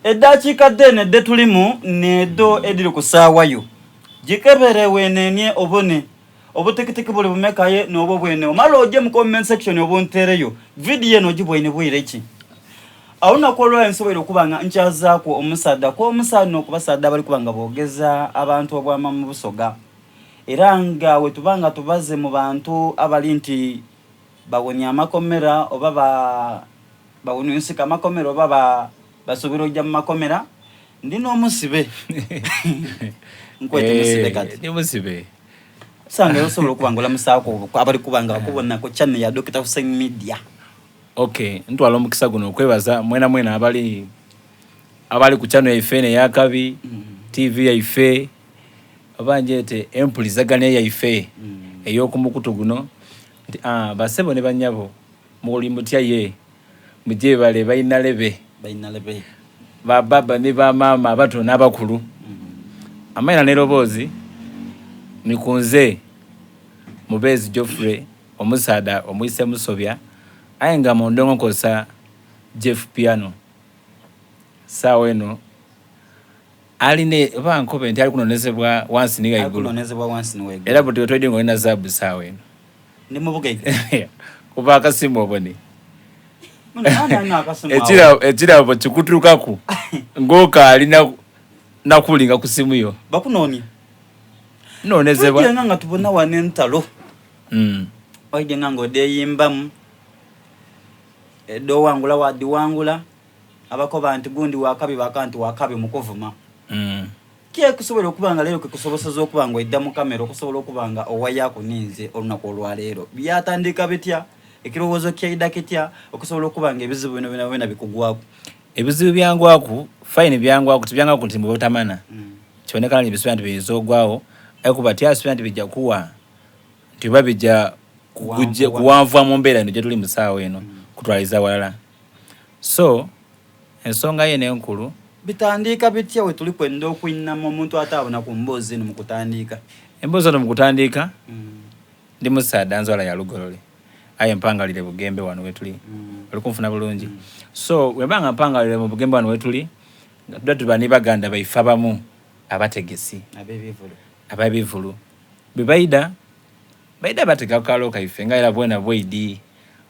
Eddakiika dheene dhe tulimu n'edho edhiri ku saawa yo. Gikebere weeneenie obone obutikitiki buli bumeka aye n'obwo bwene omale oje mu comment section obunteereyo. Vidiyo eno ogibweine bwire ki? Olunaku olwaleero nsoboire okuba nga nkyazaaku omusaadha ku omusaadha ku basaadha abali kuba nga boogeza abantu obwama mu Busoga. Era nga wetuba nga tubaze mu bantu abali nti bawonia amakomera oba ba Bawonia ensiko amakomera oba ba basuubira oja mu makomera. Ndi n'omusibe. Nkwete musibe kati. Ndi musibe. Osanga era osobola okuba nga olamusaaku abali kuba nga bakubona ku channel ya Dokita Hussein Media. Okay, ntwala omukisa guno okwebaza mwena mwena abali abali ku channel yaife eno eyakabi, TV yaife, oba ngyete empulizagania yaife ey'okumukutu guno nti ah, basebo ne banyabo Muli mutya ye? Mugyebale bainalebe. Bainalebe. Ba baba ni ba maama abato n'abakulu. Amaina n'eroboozi ni ku nze Mubeezi Geoffrey omusaadha omwise Musobya aye nga mu ndongo nkozesa Jeff Piano. Saawa eno ali ne oba nkobe nti ali kunonezebwa wansi ni ghaigulu. Era buti bwetwedinga olina zaabu saawa eno. Ndi mu bugaiga. Kuba akasimu obone. Ekirabo kikutuukaku ng'okaali na kulinga ku simu yo. Bakunoonia. Nnoonezebwa. Twidhyenga nga tubona wano entalo. Waidhenga nga odheyimbamu. Edh'owangula wadhiwangula. Abakoba nti gundi wa kabi baka nti wa kabi mu kuvuma. Ki ekusoboire okuba nga leero kikusoboseza okuba nga oidha mu kamera okusobola okuba nga owayaaku ninze olunaku olwaleero? Byatandiika bitya? Ekirowoozo kyaidha kitya okusobola okuba nga ebizibu bino byonabyona bikugwaku? Ebizibu byangwaku, fine byangwaku tibyangwaku nti mbu butamana. Kibonekana nti bisuubira nti biyinza ogwagho aye kuba tyasuubira nti bija kuwa nti oba bija kuwanvuwa mu mbeera eno gyetuli mu saawa eno kutwaliza ghalala. So Ensonga yo eno enkulu. Bitandiika bitya wetuli kwenda okwinama omuntu ataabona ku mboozi eno mu kutandiika? Emboozi eno mu kutandiika, ndi musaadha nzwala ya Lugolole aye mpangalire Bugembe wano wetuli. Oli kunfuna bulungi? So bwemba nga mpangalire mu Bugembe wano wetuli, nga tuba tuba ni baganda baife abamu abategesi ab'ebivulu. Bwe baidha, Baidha batega ku kaalo kaife nga era bwena bweidhi.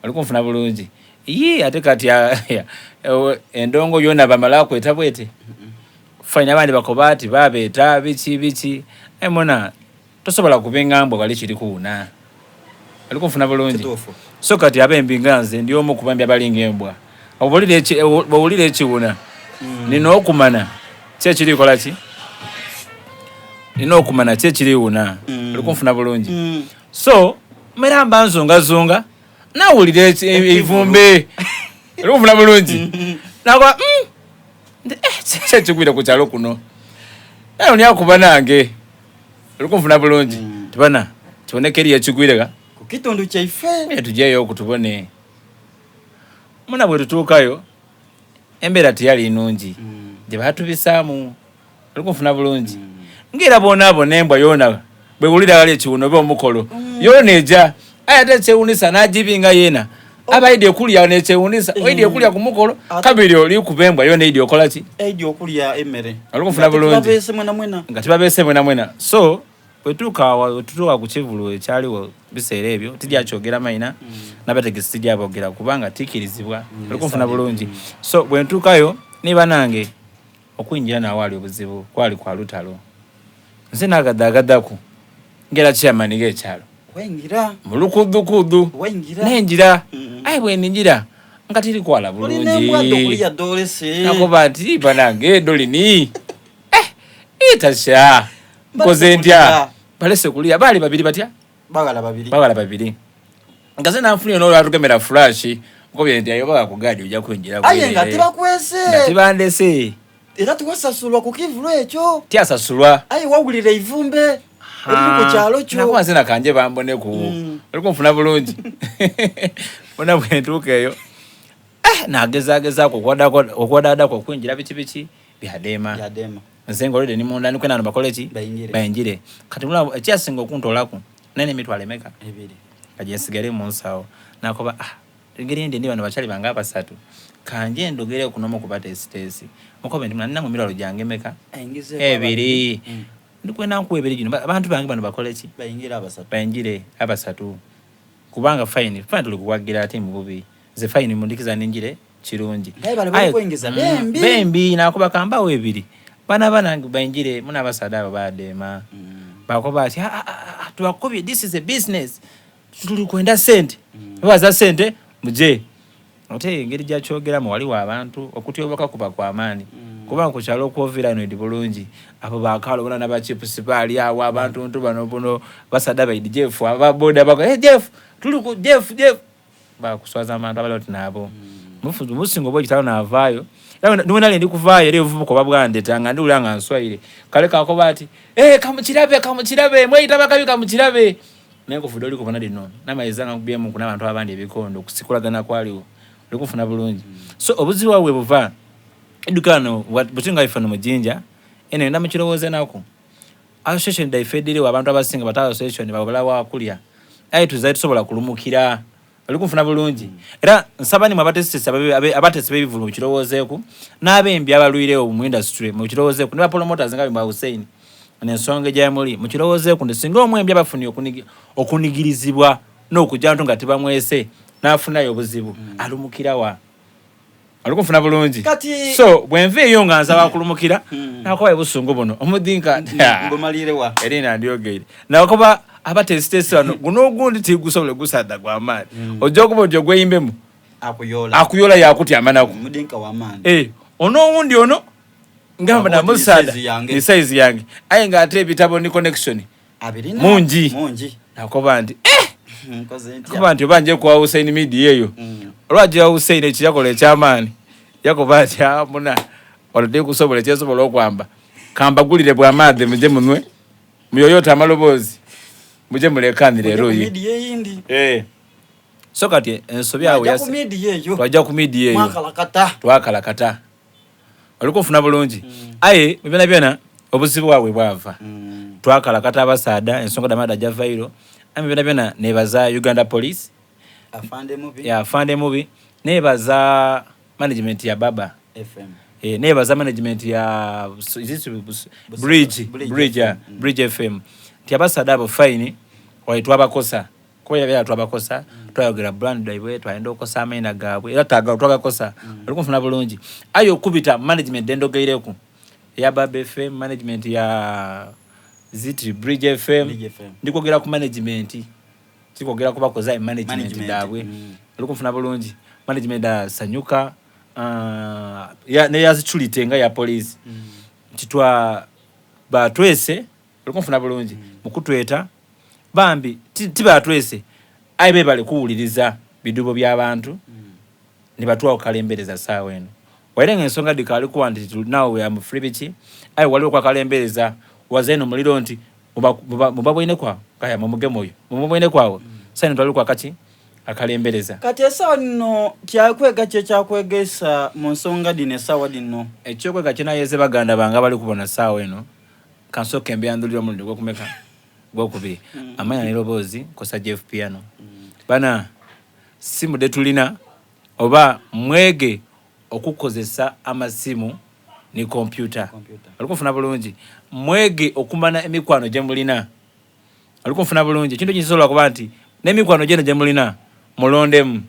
Oli kunfuna bulungi? Yii ate kati endongo yoona bamala kweta bwete. Fine abandi bakoba ati babeeta biki biki. Aye muna tosobola kubinga mbwa ghali kiri kuwuna. Oli kunfuna bulungi? So kati abembi nga nze ndi omu ku bembi abali nga embwa. Bwowulira ekiwuna nina okumana ki ekiri kola ki? Nina okumana ki ekiri wuna. Oli kunfuna bulungi? So mera mba nzungazunga nawulira eivumbe. Oli kunfuna bulungi? Nakoba mm, eh, ki ekigwire ku kyalo kuno? Naye kuba nange. Oli kunfuna bulungi? Tibana kiboneka eriyo ekigwire gha? Ku kitundu kyaife. Tujeyo oku tubone. Muna bwetutuukayo embeera tiyali nungi gye baatubisaamu. Oli kunfuna bulungi? Nga era bw'onaabona embwa yoona bw'ewulira aghali ekiwuno oba omukolo, yoona eja. Aye ate ekyewuunhisa n'agibinga yeena aba aidhye kulya n'ekyewuunhisa oidhye kulya ku mukolo kabiri oli kuba embwa yoona eidhye okola ki? Eidhye okulya emere. Oli kunfuna bulungi? Nga tibabeese mwenamwena. Nga tibabeese mwenamwena. So bwetuuka bwetutuuka ku kivulu ekyaligho biseera ebyo tidyakyogera maina n'abategesi tidyaboogera kubanga tiikirizibwa. Oli kunfuna bulungi? So bwentuukayo ni banange okwingira n'awaali obuzibu kwali kwa lutalo. Nze naagadaagadhaku ng'era chairman gh'ekyalo. Waingira. Mu lukudhukudhu. Waingira. Nengira. Aye bweningira nga tiri kwala bulungi. Oli n'embwa dho kuliya dh'olese. Nakoba nti banange Dolini. Eh, itasha. Nkoze ntya? Balese kuliya. Baali babiri batya? Baghala babiri. Baghala babiri. Nga ze nanfunye n'olwo atugemera flash. Nkobye nti ayo baga kugaadi ojja kwingira. Aye nga tibakwese. Nga tibandese. Era tiwasasulwa ku kivulu ekyo. Tiyasasulwa. Aye wawulira eivumbe eriri ku kyalo kyo. Nakuba nze nakanje bamboneku. Oli kunfuna bulungi. Bona bwe ntuuka eyo. Eh, nagezagezaku okwadadaku okwingira biki biki byadema. Byadema. Nze nga already ni munda ndi kwenda bakole ki? Baingire. Baingire. Kati mulaba ekyasinga okuntolaku nene emitwalo emeka? Ebiri. Kajensigale mu nsawo. Nakoba ah engeri ndi ndi bano bakyali bange abasatu. Kanje ndogere kuno mu kubateesiteesi. Mukobe nti, Muna ninamu emitwalo gyange emeka? Ebiri. Ndi kwenda nkuwe ebiri gino, abantu bange bano bakole ki? Baingire abasatu. Kubanga fine, fine tuli kuwagira ate mu bubi. Nze fine mundikiza ningire kirungi. Aye bembi nakuba kambawo ebiri. Bana bana baingire muna abasaadha abo baadema. Bakoba ati, ah, ah, ah, tubakobye this is a business. Tuli kwenda sente. Babaza sente muje. Ate engeri gyakyogeramu waliwo abantu okutyoboka kuba kwa maani mm. Kubanga ku kyalo okwoviira eno edi bulungi abo bakaalo bona nabachipusi baali awo abantu ntu bano buno basada baidi Jeff ababoda bako hey, Jeff tuli ku Jeff Jeff bakuswaza abantu abali oti nabo mm. Musinga oba ekitalo naavaayo niwe nali ndi kuvaayo era obuvubuka oba bwandeta nga ndiwulira nga nswaire kale kakoba ati hey, kamukirabe kamukirabe mweyita bakabi kamukirabe Naye nkufudde oli kubona lino namaiza nga nkubyemu ku n'abantu abandi ebikondo okusikulagana kwaliwo oli kunfuna bulungi so obuzibu awo bwebuva edduka wano buti nga ife no mu Jinja eno enda mukirowooze naku association dhaife edhiriwo abantu abasinga bata association babula wakulya aye tuzaye tusobola kulumukira oli kunfuna bulungi era nsaba nimwe abatesitesi abatesi b'ebivulu mukirowoozeeku n'abembi abalwirewo mu industry mukirowoozeeku ne bapromoters nga bimba Hussein n'ensonga egyamuli mukirowoozeeku nti singa omwembi abafunye okunigirizibwa n'okujja ntu nga tebamwese n'afunayo obuzibu mm. alumukirawa oli kunfuna bulungi Kati... so bwenva eyo nga nsaba kulumukira mm. nakuba ebusungu buno omudinka mm. erina ndyogeire nakuba abatesitesi bano guno ogundi tigusobola gusadda gwamaani mm. ojja okuba nti ogweyimbemu akuyola yakutyama naku eh, ono owundi ono ngamba namusada ni size yange aye nga ate ebitabo ni connection mungi nakoba nti eh! Kuba nti oba nje kwa Hussein media eyo mm. olwajja Hussein ekiyakola ekyamaani yakoba nti amuna ah, wano tekusobola ekyesobola okwamba kambagulire bwamaadhi muje munwe muyoyote amaloboozi muje mulekanire eruyi eh. So kati ensobi awo twajja ku media eyo twakalakata oli kunfuna bulungi mm. Aye byona byona obuzibu bwabwe bwava mm. Twakalakata abasaada ensonga damada javairo aye byona byona nebaza Uganda Police afande mubi ya afande mubi nebaza management ya Baba FM eh, nebaza management ya Bridge Bridge mm. Bridge FM nti abasaada abo fine wayi twabakosa kuba yabeera twabakosa mm. Twayogera brand daibwe twayenda okosa amaina gaabwe era twagakosa mm. Oli kunfuna bulungi aye okubita management dendogeireku eya Baba FM management ya ziti Bridge FM ndikwogera ku management sikwogera ku bakozi aye management daabwe mm. Oli kunfuna bulungi management asanyuka uh, neya security nga ya police nti twa batwese oli kunfuna bulungi mukutweta bambi tibatwese aye bebale kuwuliriza bidubo by'abantu mm. Nibatwawo kalembereza saawa eno waire nga ensonga dhikaali kuba nti now we am free biki aye waliwo kwakalembereza waza eno muliro nti mubabwine kwawo kaya mumugemu oyo mumubwine kwawo mm. Saino twali kwakaki akalembereza kati esawa nno kyakwega kye kyakwegesa mu nsonga dhino esawa dhino ekyokwega kinayeze baganda bange abali kubona saawa eno kansooke mbeyandulira omulundi gwokumeka gwokubiri mm. Amanya neroboozi nkosa Jeff Piano mm. Bana simu detulina oba mwege okukozesa amasimu ni kompyuta olikunfuna bulungi mwege okumana emikwano gyemulina olikunfuna bulungi ekintu ekisobola kuba nti n'emikwano gyeno gyemulina mulondemu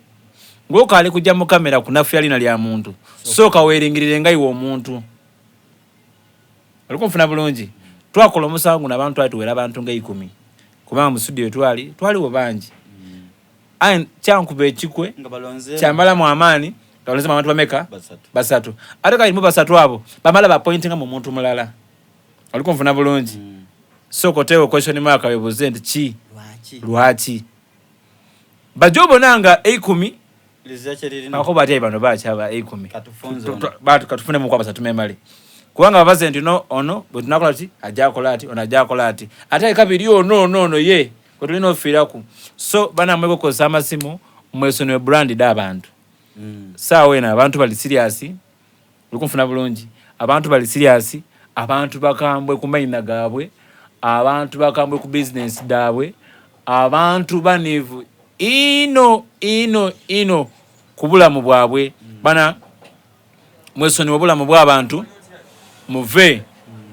ng'okaali kujja mu kamera kunafuya lina lya muntu sooka weeringirire nga iwe omuntu olikunfuna bulungi twakola omusango guno abantu twali tuwera abantu nga eikumi kubanga mu studio twali twaliwo bangi aye kyankuba ekikwe kyambalamu amaani nga balonzemu abantu bameka basatu ate kali mu basatu abo bamala bapointinga mu muntu mulala olikunfuna bulungi mm. Sooka oteewo question mark webuuze nti ki lwaki bajja obona nga eikumi akoba ati bano bakyaba eikumi katufunemu basatu memale kubanga babaze nti no ono bwe tunakola ti ajja akola ati ono ajja akola ati ate kabiri ono ono ono ye kwe tulina ofiiraku so bana mwe kukozesa amasimu mwesonyiwe brand d'abantu mm. Saawa eno abantu bali serious olikunfuna bulungi abantu bali serious abantu bakambwe ku maina gaabwe abantu bakambwe ku business daabwe abantu banivu ino ino ino ku bulamu bwabwe mm. Bana mwesonyiwe obulamu bw'abantu. Muve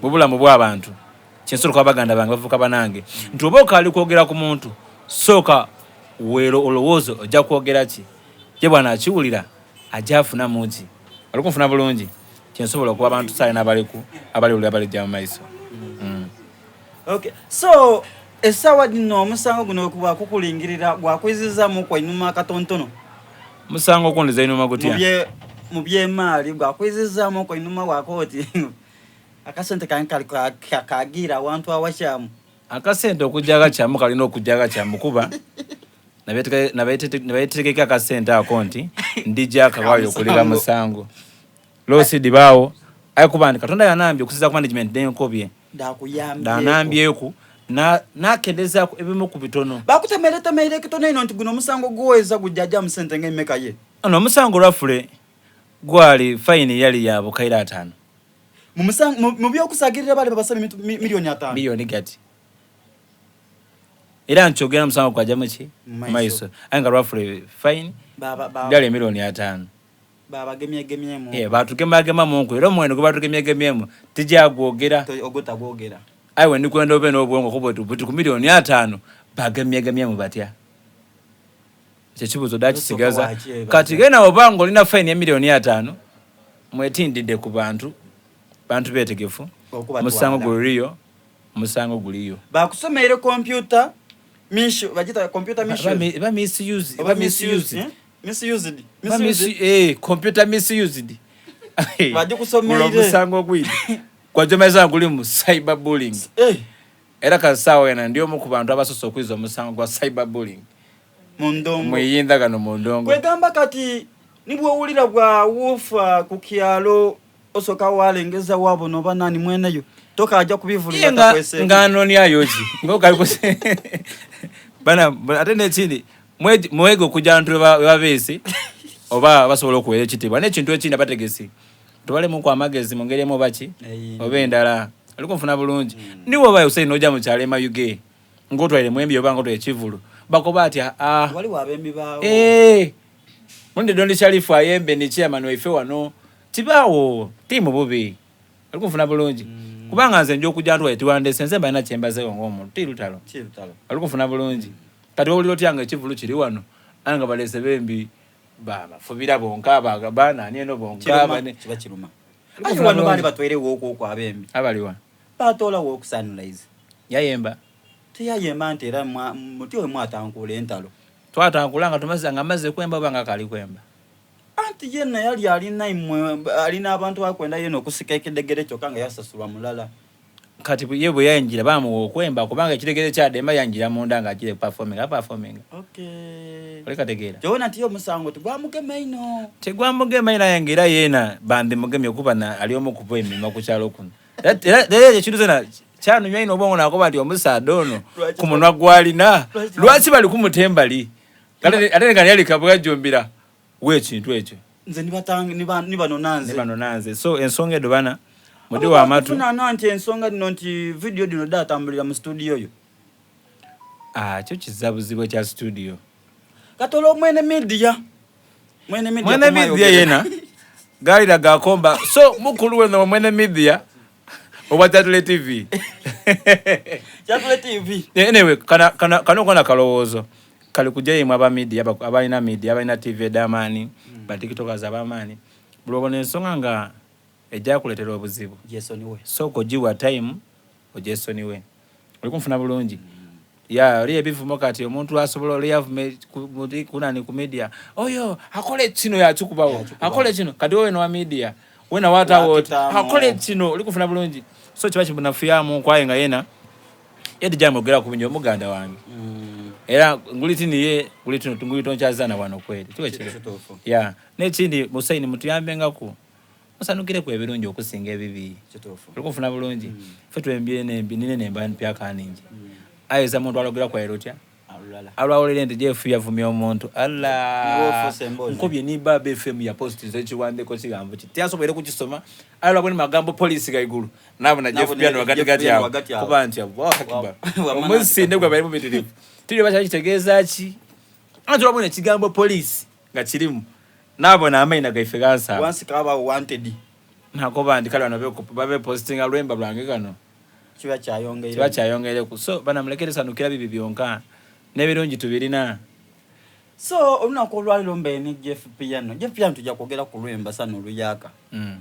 mu bulamu bw'abantu. Kyensobola okuba baganda bange bavubuka banange nti oba okaali kwogera ku muntu sooka weero olowooze ojja kwogera ki ye bw'anaakiwulira ajja afunamu ki oli kunfuna bulungi kyensobola okuba abantu saali n'abaliku abaliwulira balijja mu maiso mm. Okay. So essaawa dino omusango guno wekuba kukulingirira gwakwizizaamu ku einhuma akatontono Musango okundiza einhuma gutya? Mu by'emaali gwakwizizaamu ku einhuma wakoba oti akasente kange kali kagiire awantu awakyamu. Akasente okugya aghakyamu kalina okugya aghakyamu kuba nabeetegeike akasente ako nti ndija kawaayo okulira musango. Loosi dhibaawo aye kuba nti Katonda yanambye okusinziira ku management dhenkobye. Dhanambyeku nakendezaaku ebimu ku bitono. Bakutemeiretemeire ekitono einho nti guno omusango guweza gujaja mu sente nga imeka ye? Ono omusango roughly gwali fine yali ya bukaire atano. Mu by'okusagirira bale babasabye milioni atano. Milioni gati. Era nkyogera omusango gwaja muki? Mu maiso. Aye nga roughly fine yali emilioni atano. Babagemyegemyemu. Eh, batugemagemamunku era omuwendo gwe batugemyegemyemu tijagwogera. Ogwo tagwogera. Aye we ndikwenda obe n'obwongo kuba oti buti ku milioni atano bagemyegemyemu batya? Ekyo ekibuuzo dakisigaza. Kati gena oba nga olina fine ya milioni atano mwetindidde ku bantu, bantu betegefu, omusango guliyo, omusango guliyo. Bakusomeire computer miss bagita computer misuse. Ba misuse, ba misused. Eh? Misused. Ba misu eh computer misused. Bagikusomeire. Omusango ogwidi. Gwajomeza guli mu cyber bullying. Eh. Era kasaawa eno ndi omu ku bantu abasoose okwiza omusango gwa cyber bullying. Mu ndongo. Mwiyinda gano mu ndongo. Kwegamba kati ni bw'owulira bwa wuufa ku kyalo osooka walengeza wabona oba nani mweneyo tokaja kubivulira nga nga anonyayo ki nga okali bana ate n'ekindi mwege okujja ntu webabeesi oba basobola okuwera ekitiibwa n'ekintu ekindi abategesi tubalemu ku amagezi mu ngeri emu oba ki oba endala oli kunfuna bulungi mm. niwe oba Hussein noja mu kyalo emayuge ng'otwaire mwembi oba ng'otwaire ekivulu bakoba ati ah waliwo abembi baawo eh mundi Don Sharifu ayembe ni chairman waife wano tibaawo tiimu bubi oli kunfuna bulungi mm. kubanga nze nja okujja ntwaire tiwandese nze mbalina kyembazeewo ng'omuntu ti lutalo oli kunfuna bulungi mm. kati owulira otya nga ekivulu kiri wano aye nga baleese bembi bafubira bonka banani eno bonka kiba kiruma aye wano baali batwairewo okwo abembi abaliwa batoolawo oku sunrise yayemba teyayemba nti era muti we mwatankula entalo twatankula nga tumaze nga amaze kwemba oba nga kali kwemba anti yenna yali alina imwe alina abantu akwenda yena okusika ekidegere kyokka nga yasasulwa mulala Kati ye bwe yayingira baamuwa okwemba kubanga ekiregere kya Demba yangira munda nga agiire performing performing. Okay. Oli kategeera. Kyona nti omusango tegwamugema ino. Tegwamugema ino aye nga era yeena bandimugemye kuba na ali omu kuba emima ku kyalo kuno. Era era ekintu zena kyanumya ino obwongo nakoba nti omusaadha ono ku munwa gwalina lwaki bali kumuta embali ate nga yali kabwajjumbira w'ekintu ekyo. Nze ni bano nanze. Ni bano nanze. So ensonga edo bana mudi wa matu. Nana nti ensonga dino nti video dino datambulira mu studio yo. Ah, kyo kizabuzibu kya studio. Katolo mwene media. Mwene media. Mwene media yena. Galira gakomba. So mukulu weno mwene media. Oba Chatule TV. Chatule TV. Anyway, kana kana kano kona kalowoozo. Kali kujja yemwe aba media abalina media abalina TV ed'amaani mm. ba tiktokers ab'amaani buli obona ensonga nga ejja kuleetera obuzibu sooka ogiwa time ogyesonyiwe oli kunfuna bulungi mm. ya oli ebivumo kati omuntu asobola oli yavume kunani ku media oyo akole kino yakikubawo akole kino kati wowe nowa media wena watawo oti akole kino oli kufuna bulungi so kiba kimunafuyamu kwaye nga yena yedi jamwogera ku binyo muganda wange mm. era nguliti niye nguliti nguliti onkyazana wano kweli kiwe kiro ya nekindi musaini mutuyambengaku musanukireku ebirungi okusinga ebibi oli kunfuna bulungi mm. ffe twembye nembi nine nemba mpyaka ningi mm. ayeza muntu alogera kwaera otya alwawulira nti jeff yavumya omuntu alla nkubye ni baba fm ya post ekiwandiiko kigambo ki tiyasoboire kukisoma aye lwabone magambo poliisi gaigulu nabona jeff byano wagati gati awo kuba nti allahu akbar omusinde gwe bali mubitirivu tiri bakyali kitegeeza ki anti lwabona ekigambo poliisi nga kirimu nabona amaina gaife gansaaba wansi kaba wanted. Nakoba nti kale bano babepositinga lwemba lwange kano. Kiba kyayongeire. Kiba kyayongeireku. So bana mulekere sanukira bibi byonka. N'ebirungi tubirina. So olunaku olwaliro mbaire ni Jeff Piano. Jeff Piano tujja kwogera ku lwemba sana oluyaka. Mm.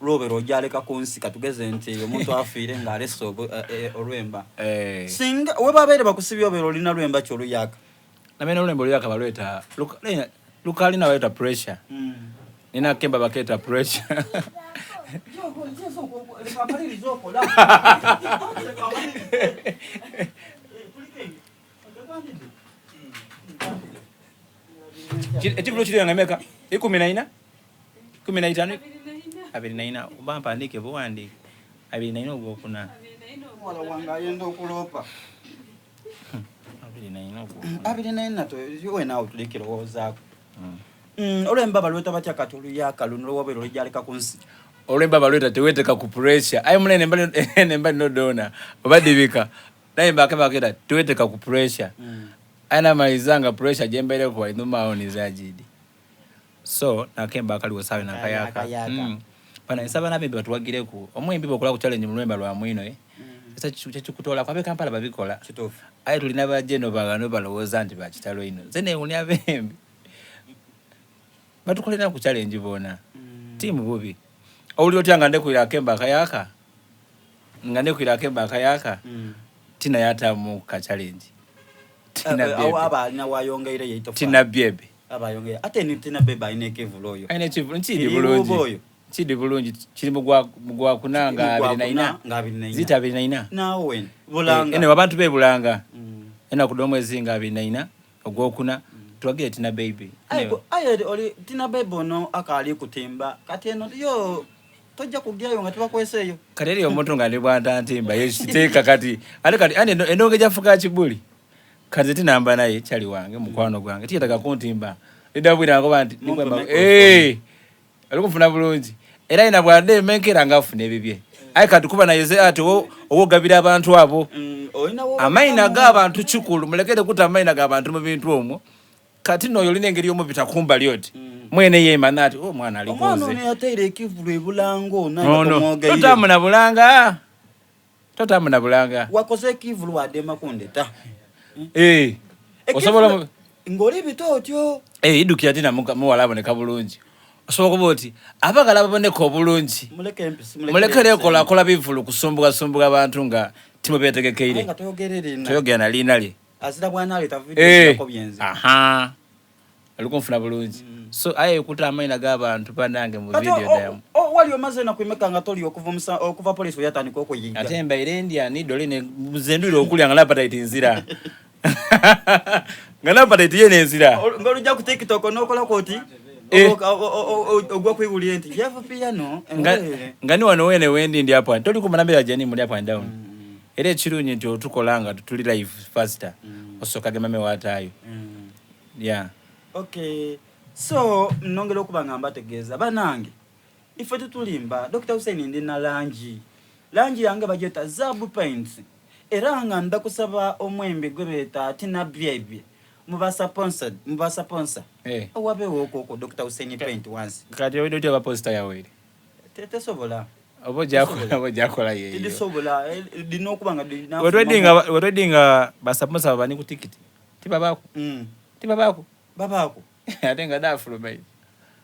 Lwobera ojaleka ku nsi katugeze nti omuntu afiire ng'alese eh, eh, olwemba. Eh. Singa webabeere bakusibye obeera olina lwemba ki oluyaka? Namene olwemba oluyaka balweta lukalina balweta pressure. Mm. Nina kemba baketa pressure. Ekivulo kiri nga meka 14 15 24 oba mpandiike buwandiike 24 ogwokuna Muwala wange ayenda okuloopa. 24 ogwokuna 24 to we naawe tuli kirowoozaako. Mm, olwemba balweta batya kati oluyaka luno lwewabwera olujaleka ku nsi? Olwemba balweta teweteka ku pressure. Aye munene mbali nemba no dona oba dibika. Naye mbake baketa teweteka ku pressure. Mm. Aye namaliza nga pressure jembere ku inuma awo nizajidi. So nakemba akaliwo sawe nakayaka. Mm. Bana nsaba nabembe batuwagireku. Omwembi bokola ku challenge mu lwemba lwa mwino eh. Mm. Sasa kyekikutola kwabe Kampala babikola. Kituufu. Aye tulina bajeno bagano balowooza nti bakitalo ino. Nze newunya abembi. Batukolera ku challenge bona. Mm. Timu bubi. Owulira otya nga ndekwira akemba akayaka? Nga ndekwira akemba akayaka? Mm. Tina yatamu ka challenge. Tina uh, bebe. Aba alina wayongeire yeito. Tina bebe. Aba yongera. Ate ni Tina bebe alina ekivulu oyo. Alina ekivulu nkidi bulungi. Kidi bulungi kiri mugwa mugwa kuna nga 24 nga 24. Zita 24. Nawe wen. Bulanga. Eh, ene abantu be bulanga. Mm. Ena kudomo ezinga 24 ogwokuna. Mm. Twagire Tina baby. Aye aye oli Tina baby ono akali kutimba. Kati eno yo tojja kugyayo nga tubakweseeyo. Kati eri omuntu nga ndi bwantantimba yekiteeka kati ate kati andi endongo ejafuka kibuli. Kati tinamba naye kyali wange mukwano gwange tiyetaga kuntimba. Lidabwira ngoba nti nikwemba eh ali kufuna bulungi era yina bwade menkera nga afuna ebibye. Aye kati kuba naye ze ati owo ogabira abantu abo. Mm, amaina g'abantu kikulu mulekere kuta amaina g'abantu mu bintu omwo. Kati noyo olina engeri y'omubita kumbali oti. Mm. Mwene yemana ati oh mwana ali kunze. Omwana ono yateire ekivulu ebulango naye no, Totamuna bulanga. Totamuna bulanga. Wakoze ekivulu wadema kundeta. Eh. Osobola ngoli bitotyo. Eh idukira tina muwala aboneka bulungi. Osobola kuba oti abagala baboneka obulungi. Muleke empisi muleke lekola kola bivulu kusumbuka sumbuka abantu nga timu betegekeire. Nga toyogerere na. Toyogera na lina lye. Azira bwana aleta video eh. yako byenze. Aha. Alikunfuna bulungi. Mm. So aye kuta amaina g'abantu banange mu video damu. Oh, wali omaze na kuimeka nga toli okuva musa okuva police yatandika okuyiga. Ate mbaire ndia ni dole ne zendulira okulya nga appetite nzira. Nga appetite ye nenzira. Ngolujja ku TikTok n'okola koti. Eh. Ogwa kwigulira nti Jeff Piano. Nga nga ni wano wene wendi ndi apo. Toli kumanambira jani muli up and down. Mm. Era ekirungi nti otukola nga tuli live faster. Mm. Osoka gemame watayo. Mm. Yeah. Okay. So nongera okuba nga mbategeeza banange ife tutulimba Dr. Hussein ndi na langi langi yange bagyeta Zabu Paints era nga ndakusaba omwembi gwe beeta Tina Baby muba sponsored muba sponsor eh. Wabeewo okwo Dr. Hussein Paint wansi kati obedde otya baposita yaweere tesobola oba ojakola oba ojakola yeyo tesobola lina okuba nga wetwedinga basaponsor bani ku tikiti tibabaako mm. tibabaako babaako ate nga nafuluma.